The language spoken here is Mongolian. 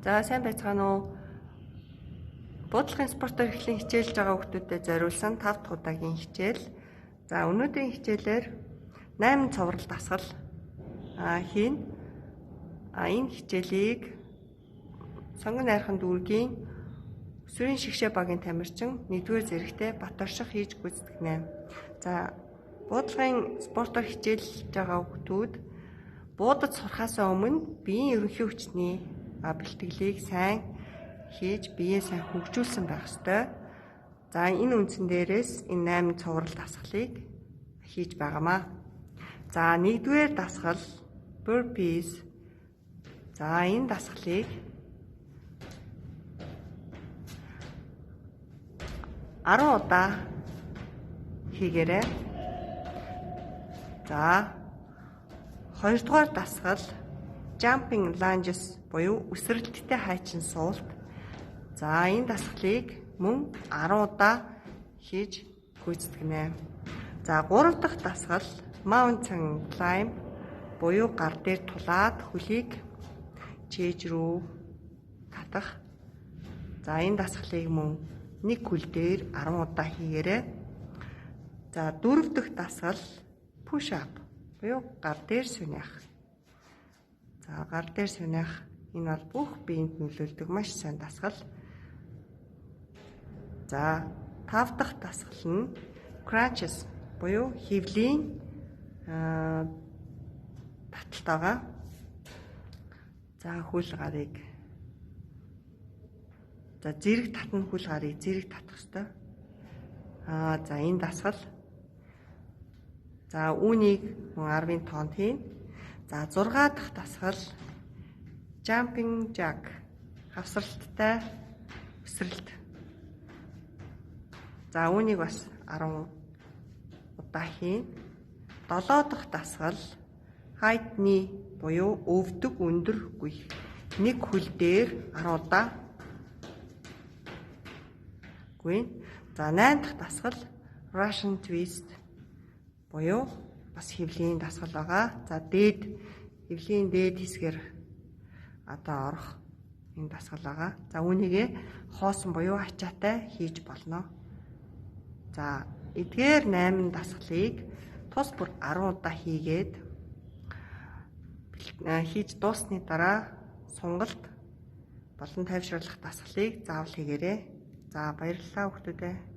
За, сайн байцгаана уу? Буудлагын спортоор эхлэн хичээлж байгаа хүүхдүүдэд зориулсан 5 дахь удаагийн хичээл. За, өнөөдрийн хичээлээр 8 цуврал дасгал хийнэ. Энэ хичээлийг Сонгон найрхан дүүргийн Өсвөрийн шигшээ багийн тамирчин 1-р зэрэгтэй Баторших хийж гүйцэтгэнэ. За, буудлагын спортоор хичээлж байгаа хүүхдүүд буудаж сурахаасаа өмнө биеийн ерөнхий хүчний бэлтгэлийг сайн хийж, биеэ сайн хөгжүүлсэн байх ёстой. За, энэ үндсэн дээрээс энэ 8 цуврал дасгалыг хийж байгаамаа. За, 1-р дасгал burpees. За, энэ дасгалыг 10 удаа хийгээрэй. За, 2-р дасгал jumping lunges буюу өсрэлттэй хайчин суулт. За, энэ дасгалыг мөн 10 удаа хийж гүйцэтгэнэ. За, 3 дахь дасгал mountain climb буюу гар дээр тулаад хөлийг чээж рүү татах. За, энэ дасгалыг мөн нэг хөл дээр 10 удаа хийгээрэй. За, 4 дахь дасгал push up буюу гар дээр суниах. За, гар дээр суниах, энэ бол бүх биеинд нөлөөлдөг маш сайн дасгал. За, 5 дахь дасгал нь crunches буюу хөвлийн таталт байгаа. За, хөл гарыг, за, зэрэг татна, хөл гарыг зэрэг татах ёстой. За, энэ дасгал. За, үүнийг мөн 10-ын тоонд хийнэ. За, 6 дахь дасгал jumping jack, хавсралттай өсрэлт. За, үүнийг бас 10 удаа хийнэ. 7 дахь дасгал high knee буюу өвдөг өндөр гүйх. Нэг хөл дээр 10 удаа гүйнэ. За, 8 дахь дасгал Russian twist буюу бас хөвлийн дасгал байгаа. За, дээд хөвлийн дээд хэсгээр одоо орох энэ дасгал байгаа. За, үүнийгээ хоосон буюу ачаатай хийж болно. За, эдгээр 8 дасгалыг тус бүр 10 удаа хийгээд хийж дууссаны дараа сунгалт болон тайвшруулах дасгалыг заавал хийгээрэй. За, баярлалаа, хүүхдүүдээ.